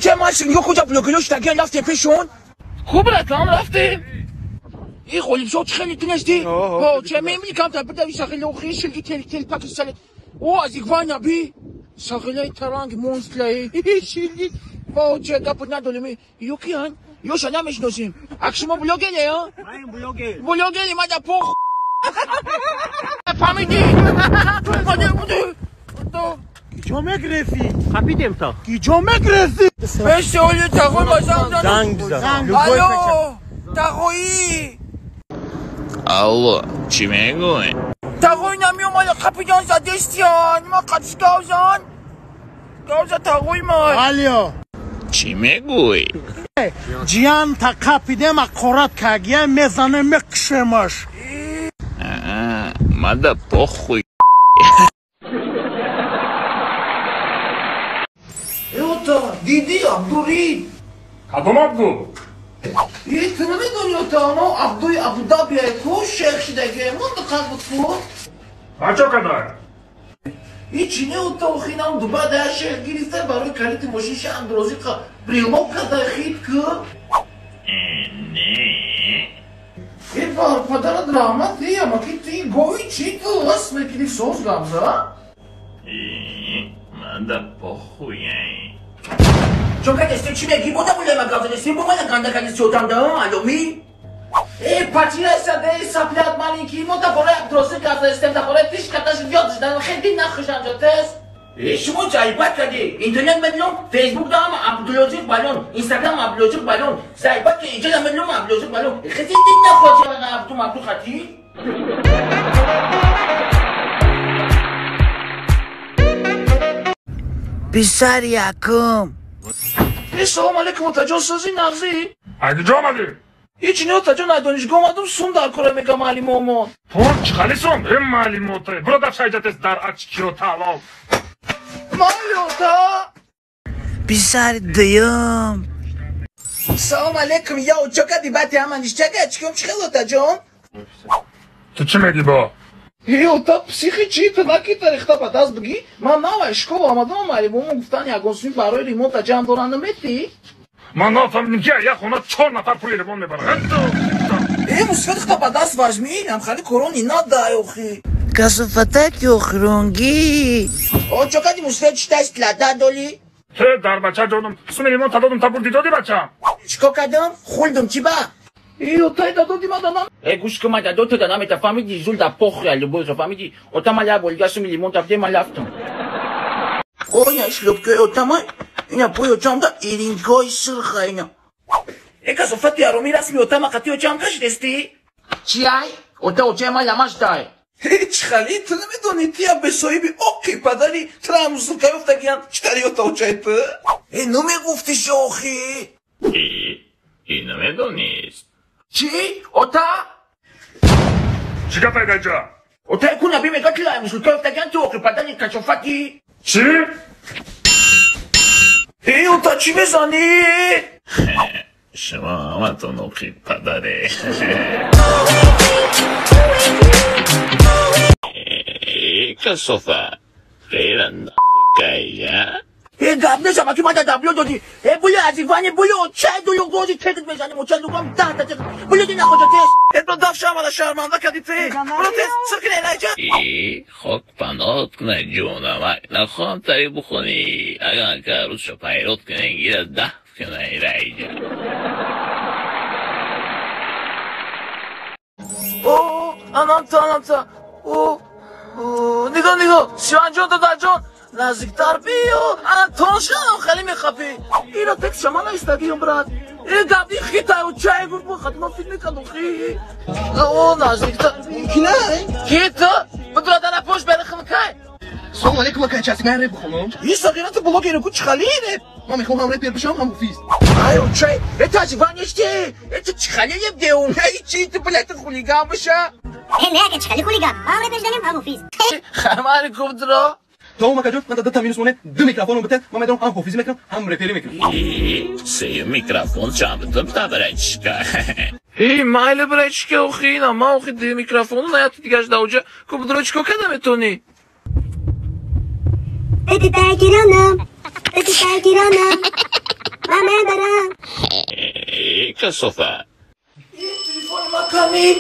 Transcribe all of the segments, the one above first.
Оча ман куҷа блогерҳо шудагиан рафтем пешон? Хуб братан рафтем. И холимшо чӣ хеле тунести? Оча мемини камтар бидави сағила охи шилги тел тел паки салет. О аз игвана би сағилаи таранг монстлаи шилги. Оча гапот надолем. Ё киян? Ёша намешиносем. Ак шумо блогере, а? Ман блогер. Блогери мада пох. Фаҳмидӣ? Киҷо мегирифтӣ? Қапидем то. Киҷо мегирифтӣ? Бешоли тағой базам. Занг бизан. Алло, тағоӣ. Алло, чӣ мегӯӣ? Тағои намеомада қапидан задестиян. Ма қатиш гавзан. Гавза тағои ман. Алло. Чӣ мегӯӣ? Ҷиян та қапидем ақорат кагия мезанем мекушемаш. Мада похуй. Ота, диди Абдури. Кадом Абду? И ту намедони ота, оно Абдуи Абудаби ку шех шидаге, монда қад буд ку? А чо кадай? И чи не ота, охи нам Дубай да шех гирифта барои калити мошинша Абдурозиқа брелок кадай хит ку? Не. Э, бар падарат раҳмат, э, амаки ти гои чи ту лас мекини соз гамза? Мада похуй. Чон кадести чи меги бода булема гавзанести бо мана ганда кадести отам да, алло ми? Э, пачирайса де саплят маленький, мо да бораи Абдурозиқ гавзанестем, да бораи тиш каташ ёд ждан, хеди нахушам ҷо тез. Э, шумо заебать кади. Интернет медлом, Фейсбук дам Абдурозиқ балон, Инстаграм Абдурозиқ балон. Заебать ки инҷа медлом Абдурозиқ балон. Хеди нахошам Абду Абду хати. Писари якум. Салом алейкум, отаҷон, сӯзи нағзӣ? Ай куҷо омадӣ? Ҳеҷ не, отаҷон, ай донишгоҳ омадум, сум дар кора мега маълимомон. Тур чӣ сум? Э, маълимота. Буро дар шайҷатес дар ачкиро талол. Майли, ота. Писари дуюм. Салом алейкум, я очо кади бати ҳама ништяка, чиком чӣ хел, отаҷон? Ту чӣ мегӣ бо? Э, ота, психи чӣ? Ту накита рехта ба даст бигӣ? Ман навай школа омадам, маълимомон гуфтан ягон суми барои ремонта ҷамъ доранд, наметӣ? Ман нафаҳмидим ки як хона чор нафар пули ремонт мебарад. Э, мусифат хта ба даст важми, амхали корони надай охи. Касофатаки охирунгӣ. О, чо кади мусифат читай стлада доли? Э, дар бача ҷонум, суми ремонта додум, та бурди доди бача. Чико кадам? Хулдум чи ба? Э, отай дадоди ма данам. Э, гӯш кун, ма дадо ту данам это фаҳмиди, зул да похуй, а любой фаҳмиди. Ота ма ля болига суми лимон тафде ма лафтум. Оня шлёпкаи отама, ина пои очамда ирингои сурха ина. Э, касофати ароми расми отама қати очам кашидести? Чи ай? Ота очаи ма ламаштай. Ҳеҷ хали, ту намедонӣ, тия бесоҳиби оқи падари тра мусулка ёфтагиян, чӣ тари ота очаи ту? Э, намегуфтӣ охи? И намедонист. Чӣ? Ота? Чӣ гапай даҷа? Ота ку наби мега тила мусулка ёфтагиян ту оқи падари кашофати. Чӣ? Э, ота чӣ мезанӣ? Шумо ҳаматон оқи падаре. Касофа, ғайра нахуй. Э, гап нешам, аки мада даблё додӣ. Э, були азивани, були очай дулю гози тегит мезанем, очай дугам да та. Були ди нахоҷа тез. Э, бро даф шамала шарманда кади те. Бро тез, сир кина элайҷа. И хок панот куна ҷонамак, нахоҳам тари бухонӣ. Агар ка рӯзшо пайрот кунен, гира даф куна элайҷа. О, анамта, анамта. О, нигоҳ, нигоҳ, Сиванҷон, дадаҷон. Наздиктар биё, антоншам хеле мехапӣ. Иро тек шама наистагиём, брат. Э, гапи хитай очай гуфт, мо хатма фикр мекардум хи. О, наздиктар. Кина? Ки ту? Бидура дана пош берихм кай. Салом алейкум, акай, часи ман реп бихонам? И сағира ту блогери ку чӣ хали реп? Ман мехоҳам ҳам репер бишам, ҳам ҳофиз. Ай, очай, э таҷибанешти. Э ту чӣ хали реп деум? Эй, чи ту блядь, ту хулиган биша? Э, не, ака, чӣ хали хулиган? Ҳам репер шуданем, ҳам ҳофиз. Хамари кубдро. То макаҷон, ман да минус моне, ду микрофонам бите, ман медонам ҳам ҳофизӣ мекунам, ҳам реперӣ мекунам. Сеюм микрофон чанд битум та брачка. Эй, майли брачка, охи, ина ман охи ду микрофону наяту дигаш даоҷа. Кубдро чико када метонӣ? Петитакиранам, петитакиранам. бародарам. Касофа. Телефони ма ками.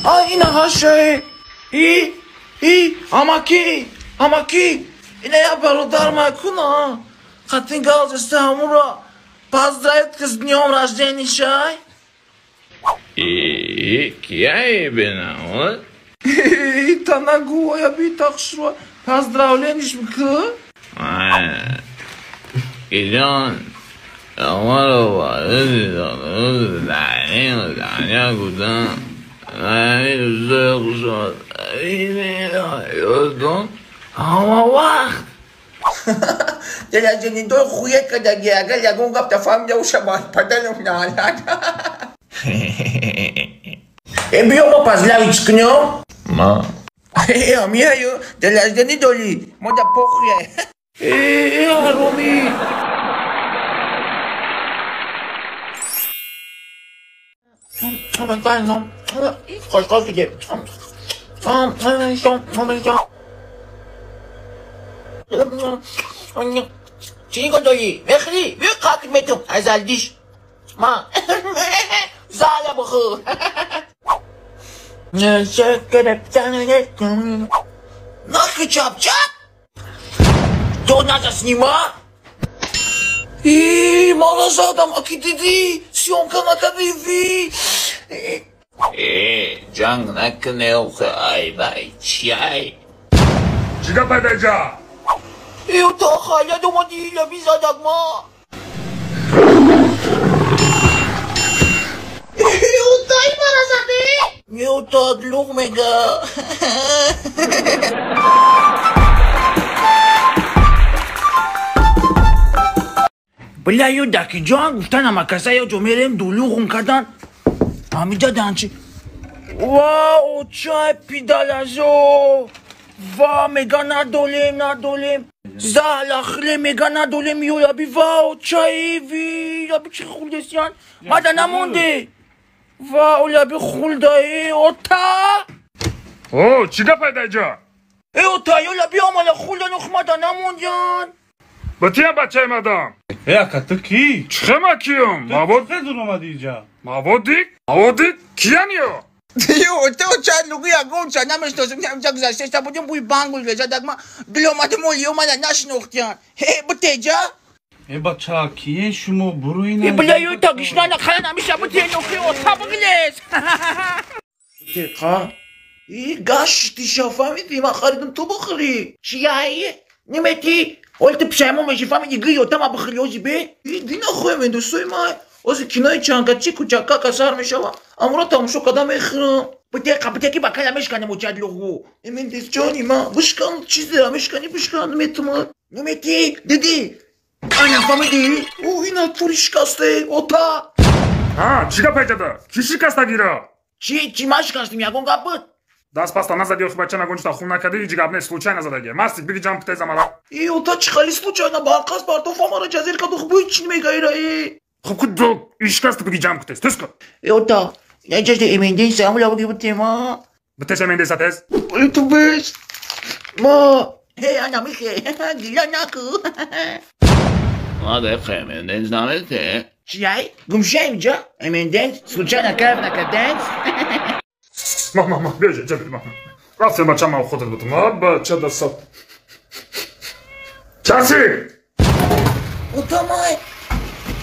А ина ҳашае. И и амаки, амаки. Ина я бародар ма куна. Хатин галзеста ҳамура. Поздравит с днем рождения шай. И кияй бина, И танагу я би тахшро. Поздравление к. Иҷон, ҳама вақт дилаҷанидой хуе кадаги агар ягон гап тафаҳмида уша падарам наалад. Э, биё мо поздравить кунем. Ма. Э, амияю, дилаҷани доли, мо да похуя. Э, ҳаромӣ. Чӣ дорӣ? Мехӯрӣ? Биё қак метум аз алдиш. Ма. Зала бихӯр. Нахи чап-чап? То надо снима? И мала задам, аки дидӣ, съёмка накардӣ ви. Э, ҷанг накунӣ охи, ай вай, чиай? Чӣ гап пайдаҷа? Э, то халяд омадӣ, лаби задак ма. Э, отай мара задӣ? Э, ота луғ мега. Бля, ё даки ҷон гуфтан амакаса ё ҷо мерем дулуғум кардан. Ҳамиҷа данчи. Ва, очай пидалазо. Ва, мега надолем, надолем. Залахле мега надолем ё яби ва, очай ви, яби чи хулдесян. Мада намонде. Ва, оляби хулдаи, ота. О, чӣ гап пайдаҷа? Э, ота, ё яби омада хулданух мада намондян. Ба тиям бачаи мадам. Э, ака, ту кӣ? Чӣ ма киём? Мавод? Чӣ зур омадӣ иҷа? Маводик? Маводик? Киян ё? Ё, то чанд луги ягон ча намешносим, ҳамҷа гузаштаста будем буи бангул вежа дагма диломади мо ё мана нашинохтиян. Э, бутеҷа? Э, бача, киен шумо? Буруина. Э, бля, ё тагишнана халан ҳамиша бутенохи ота бугилес. Бутеқа? И гашти шафамиди, ма харидам ту бухӯрӣ. Чияй? Немети? Ол ту пушаймон меши фаҳмиди гӯй отама бихӯри ози бе? И дина хоҳем эндусои май. Ози кинои чангачи кучака касар мешава. Амуро тамошо када мехӯрам. Бутеқа, бутеки ба кала мешканем очад луғу. Эмендес ҷони ма, бишкан чизера мешкани бишкан метума. Немети? Диди? Ана фаҳмиди? О, ина тури шикасте, ота. Ҳа, чӣ гап пайҷада? Кӣ шикастагиро? Чӣ, чӣ ма шикастем, ягон гап буд? Даст паста назади охи бача нагончта хун накарди, ҳеҷ гап нест, случайно задаги. Мастик биги ҷамъ кутеза мара. Э, ота чӣ хали случайно барқас партофа мара ҷазир каду хуб чӣ мегаира э. Хуб ку ду ишкаст биги ҷамъ кутез. Тез ку. Э, ота, яҷашде эменденса амула буги бутема. Бутеш эменденса тез. Э, ту бес. Ма. Э, ана михе. Гила наку. Ма деф эменденс намете. Чияй? Гумшаем ҷа? Эменденс случайно кайф накарденс? Ма, ма, ма, биё ҷа, ма. Рафтем бача ма худат бутум. А бача да сад. Часи! Ота май.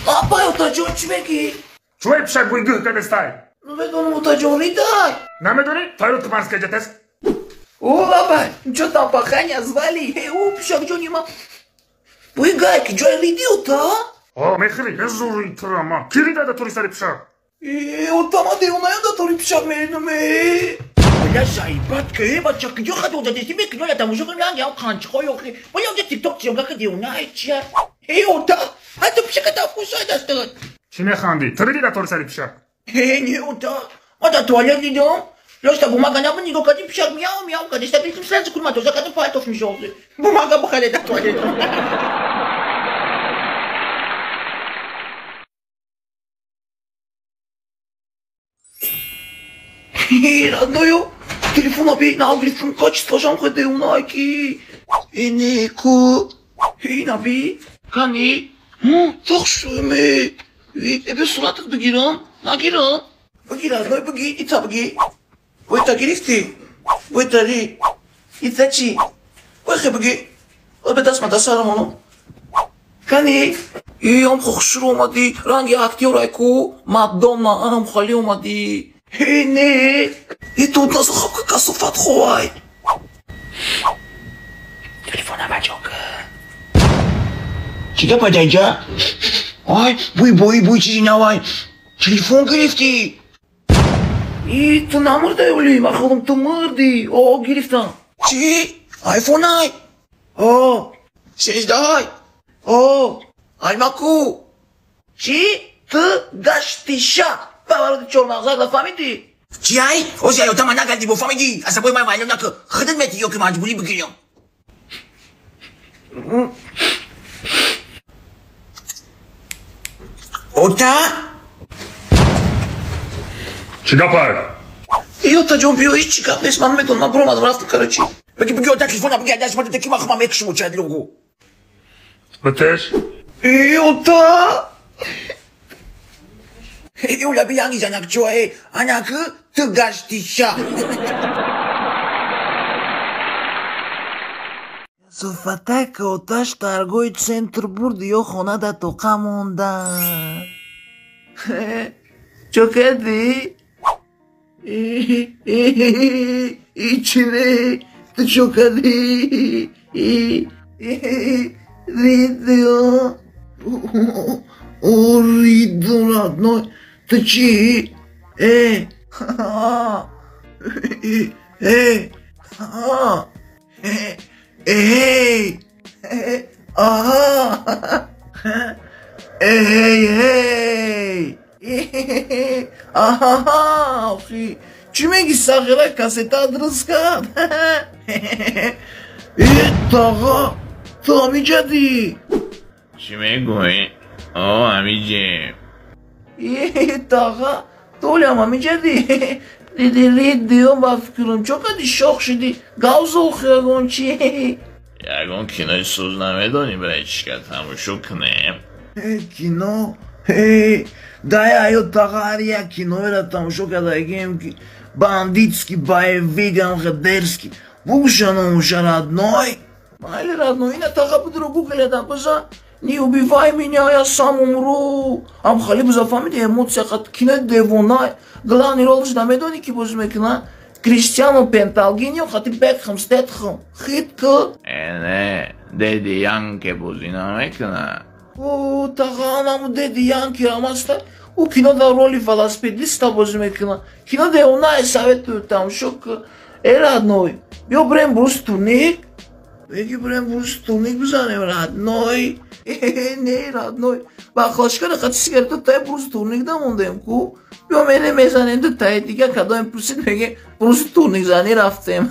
Апай, ота ҷон чӣ мегӣ? Чӯй пишак буи гӯ кадестай. Намедонам, ота ҷон ридай. Намедонӣ? Тайёр тупанска ҷа тез. О, бабай, чё там паханя звали? Э, о, пишак ҷони ма. Буи гай, ки ҷой риди ота? О, мехӯри, эзури тура ма. Ки рида да тури сари пишак? Э, ота ма девонаям да тури пишак меридам, э. Бля, заебать, ке, бача, киҷо хат ода дести бе киноя тамошо кунам, ланг ям қанчиқой охи. Бля, ода тикток съёмка ка девона, чия. Э, ота, а ту пишака та вкусай дастат. Чӣ механдӣ? Ту риди да тури сари пишак? Э, не, ота. Ма да туалет дидам. Просто бумага набуд, нигоҳ кардим, пишак мияу мияу кардеста, гирифтим сразу курма тоза кардим, палтош мешохти. Бумага бухаре да туалет. Родную, телефона би на гирифтам, качествошам хеде унайки. Инеку, инаби, кани, тахшуме. Э, суратат бигирам? Нагирам? Бигир, родной, бигир, ита бигир. Ой, та гирифти? Ой, тари. Ита чи? Ой, хе бигир. Ой, ба даст ма дастарам оно. Кани? И ам хушру омадӣ, ранги актёрай ку, Мадонна, анам хали омадӣ. Э, не. И тут нас хапка касофат ховай. Телефона бачока. Чӣ гапа ҷайҷа? Ай, буй бой буй чизи навай. Телефон гирифтӣ? И ту намурдай оли, ман худам ту мурдӣ. О, гирифтам. Чӣ? Айфон ай? О, 13-ай? О, аймаку. Чӣ? Ту гаштиша. Павароти чормағзак фаҳмидӣ? Чӣ ай? Ози аётама нагардӣ бо фаҳмидӣ? Асабои ман вайлон накун. Худат метӣ ё ки маҷбурӣ бигирам? Ота? Чӣ гапай? Иёта ҷон, биё, ҳеҷ чӣ гап нест, ман медонам, ман буромадам, рафтам, короче. Беги, беги, ота, телефона беги, дашт ман таки махма мекушум чадлугу. Битеш? Иёта! Юля биянги жанак чоэ, анак ту гаштиша. Суфатака оташ таргои центр бурд ё хона да тоқа монда. Чо кардӣ? Ичи не, ту чо кардӣ? Ридио. О, Ридо, родной. Ту чӣ? Э. Э. Э. Эй! Ага! Эй, эй! Аҳа! Охи! Чӣ меги сағира кассета дуруст кард? Э, тағо! Ту ҳамиҷадӣ? Чӣ мегӯӣ? О, ҳамиҷем. Э, тағо! Ту олиам ҳамиҷадӣ? Диди ридиё ба фикрам чо кади шох шидӣ? Гавзо охи ягон чи? Ягон кинои суз намедонӣ братишка тамошо кунем? Кино? Дай аё тағо ҳар як киноеро тамошо кардагием ки бандитский, боевик, амхадерский. Бугуша номуша, родной. Майли, родной, ина тағо будро гугледа биза. Не убивай меня, я сам умру. Ам хали биза фаҳмиди эмоция қат кинои девона. Главный ролш намедонӣ ки бозӣ мекунад? Криштиану Пенталгинио қати Бекхам Стетхам. Хит ку? Э, не, Деди Янке бозӣ намекунад. О, тағо анаму Деди Янки ам аста. Ӯ кино дар роли велосипедиста бозӣ мекунад. Кино девона советую тамошо ку. Э, родной, биё бирем брус турник. Беги бирем брус турник бизанем, родной. Не, родной. Ба хошкара қати сигарета тай брус турник дамондем ку. Биё мерем мезанем ду таи дига кадоем пурсид мегем брус турник занӣ рафтем.